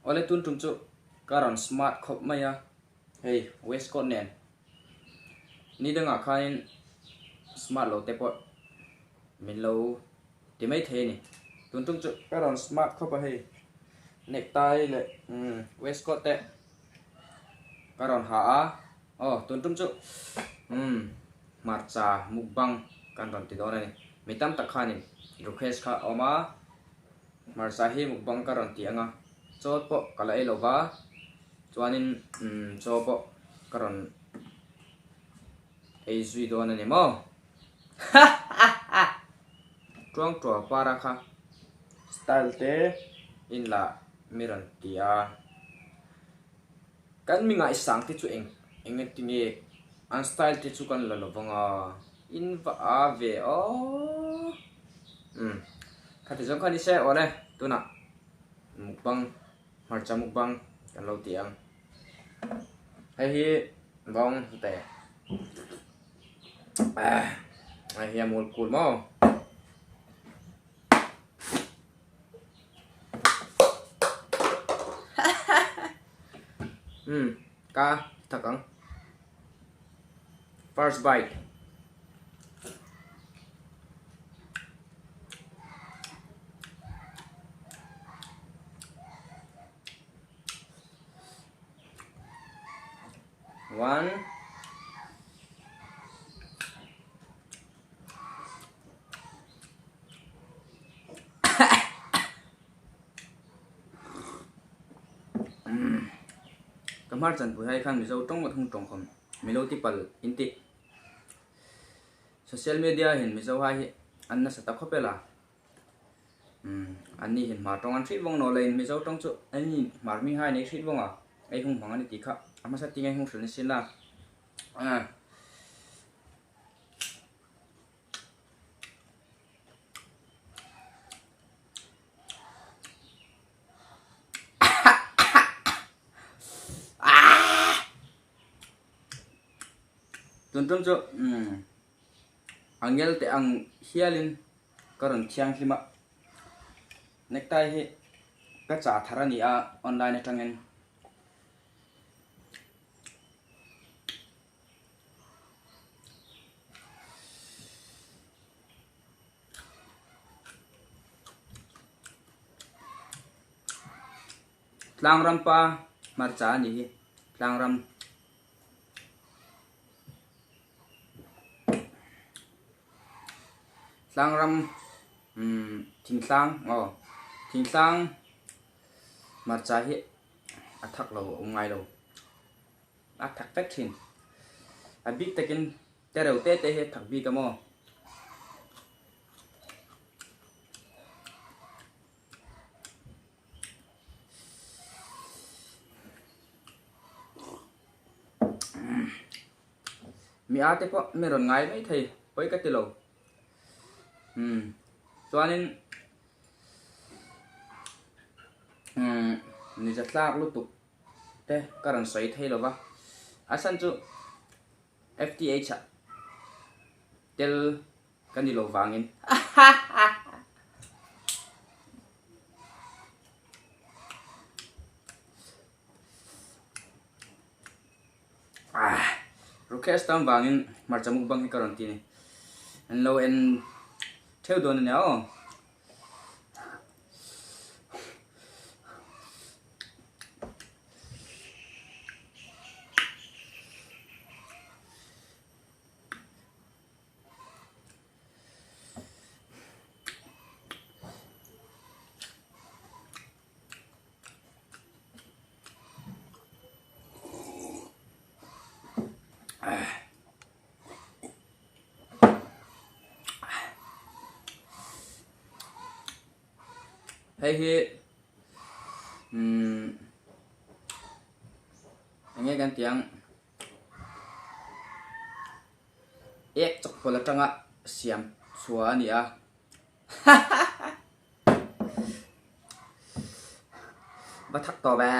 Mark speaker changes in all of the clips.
Speaker 1: Awle tun tum chu ka rawn smart khawp mai a, hei waistcoat nen ni dangah khanin smart lo te pawh min lo ti mai thei a ni. Tun tum chu ka rawn smart khawp a hei necktie leh waistcoat te ka rawn ha a, aw tun tum chu umm hmarcha mukbang kan rawn ti dawn a ni. Mi tam tak khanin request kha a awm a. Hmarcha hi mukbang ka rawn ti ang a, chaw pawh ka la ei lo va, chuanin umm chaw pawh ka rawn ei zui dawn a ni maw? Tuang tua para kha style te in la mi rawn ti a, kan mi ngaihsang te chu eng eng nge tinge an style te chu kan la lo vang a. In va a ve aw. Umm khati zawng kha ni se awle tunah mukbang hmarcha mukbang kan lo ti ang. Hei hi bawng hnute ah hei hi a mul kul maw. Umm ka thak ang. First bite. One. Ka hmar chanpui hai khan Mizo tawng ngawt hung tawng khawm Milo ti pal in tih social media hian Mizo hai hi an nasa ta khawp ela an ni hian hmar tawng an hrit vawng nawh leh in Mizo tawng chu an ni hmar mi hai nei hrit vawng a ei hung hmang a ni tih kha a hmasa tinge hung hrilh ni sin la. Tun tum chu angel te ang hialin ka rawn thianghlim a, necktie hi ka chah thar a ni a online atangin. Tlangram pa hmarcha a nih hi tlangram tlangram umm thingtlang aw thingtlang hmarcha hi a thak lo a awm ngai lo. A thak vek thin. A bik takin tereuh te te hi a thak bik a maw? Mi a te pawh mi rawn ngai mai thei pawi ka ti lo. Umm chuanin umm ni zatlak lutuk. te ka rawn sawi thei lo va, a chhan chu FTH ah tel ka ni lo vangin. Rukesh tam vangin hmarcha mukbang hi ka rawn ti a ni. An lo en theuh dawn a nia aw. Hei hi umm eng nge kan tih ang ek chawkpawlh atanga siam chhuah a ni a va thak tawh ve.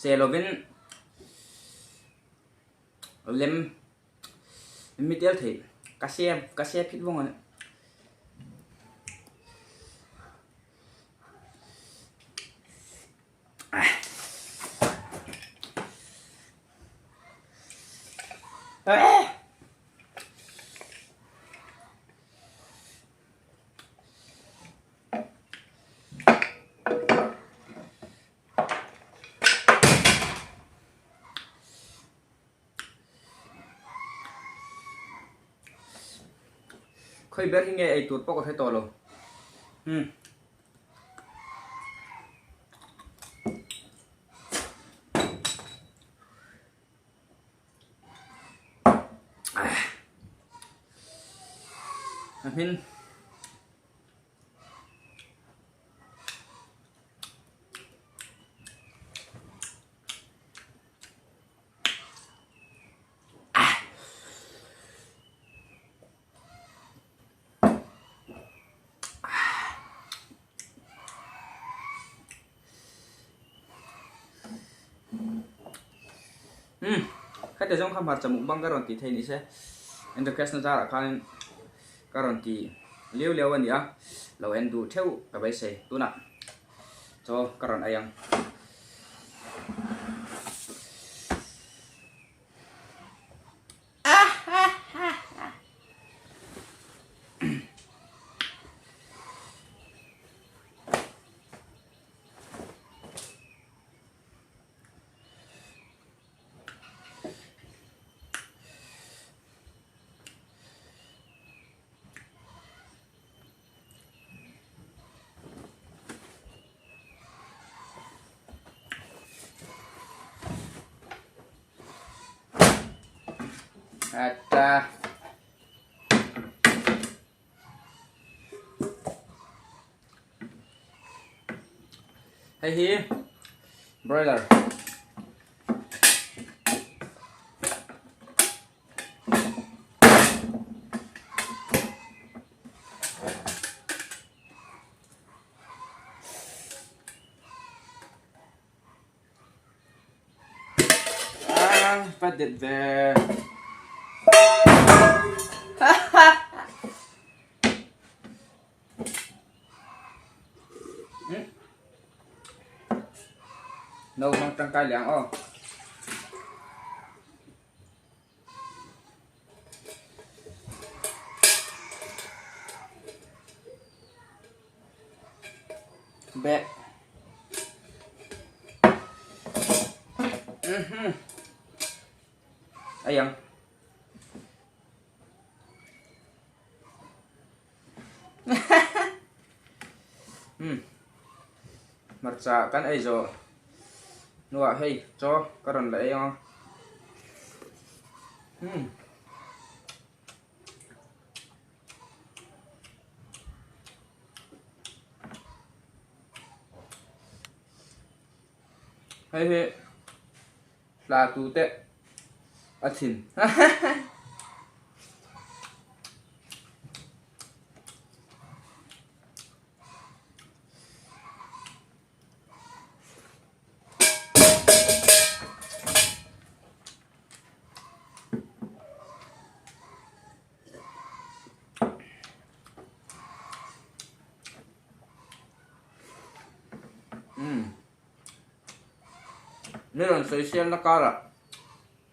Speaker 1: Se lovin lem mi tel thei ka se ka se phit vawng a ni. Khawi ber hi nge ei tur pawh ka hre tawh lo. Hmm. A hmin. Umm khate zawng kha hmarcha mukbang ka rawn tih thei ni se enterprise na zarah khanin ka rawn ti liau liau a ni a lo en duh theuh ka beisei tunah chaw ka rawn ei ang. Ata. Hei hi broiler. Ah, phát điện về. No hmang tangkai liang aw. Beh. Mhm. Ayang. Hmm. Hmarcha kan ei zawh hnuah hei chaw ka rawn la ei ang a. Hmm. Hei hi hla tu te a thin. Umm mi rawn sawi sialna karah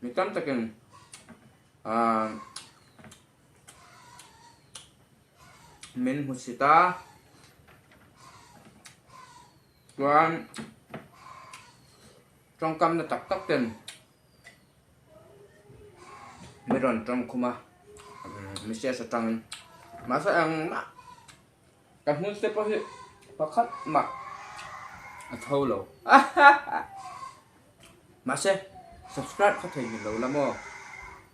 Speaker 1: mi tam takin ahh min hmu chhit a chuan tawngkam na tak tak ten mi rawn tawng khum a message atangin mahse engmah ka hmun te pawh hi pakhat mah a tho lo mahse subscribe kha thei ngilo la maw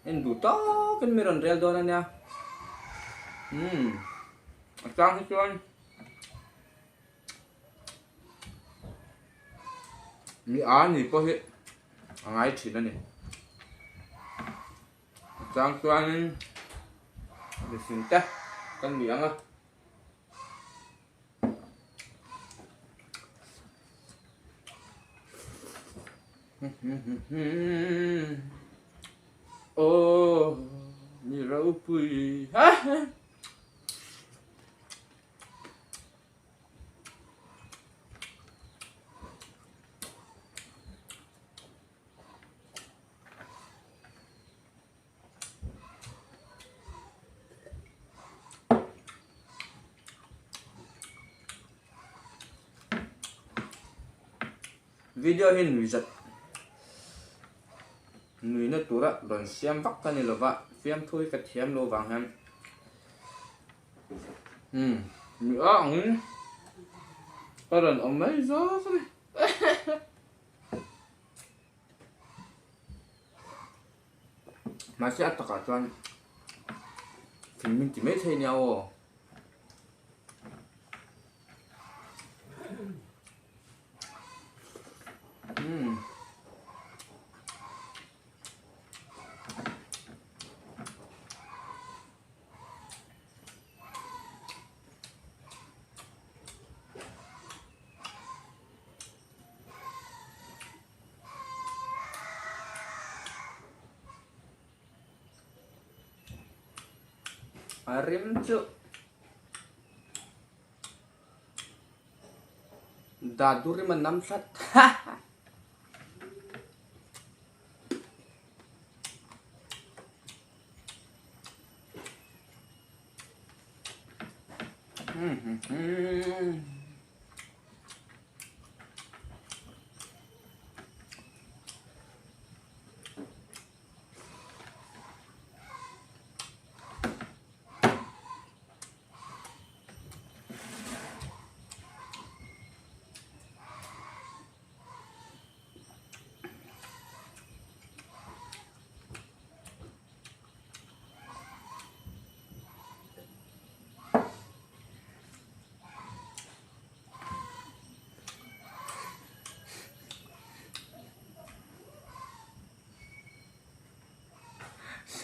Speaker 1: en duh tawkin mi rawn rel dawn ania umm a chang hi chuan mi a ni pawh hi a ngai thin a ni a chang chuanin mihring te kan ni ang a. Aw mi ropui. Video hi nui zat nuihna tura rawn siam vak ka ni lova fiamthu hi ka thiam lo vang hian umm nuih a angin ka rawn awm mai zawk a ni. Mahse a takah chuan thil min ti mai thei nia aw. Umm. A rim chu Dadu rim a nam thlat.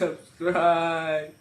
Speaker 1: Subscribe.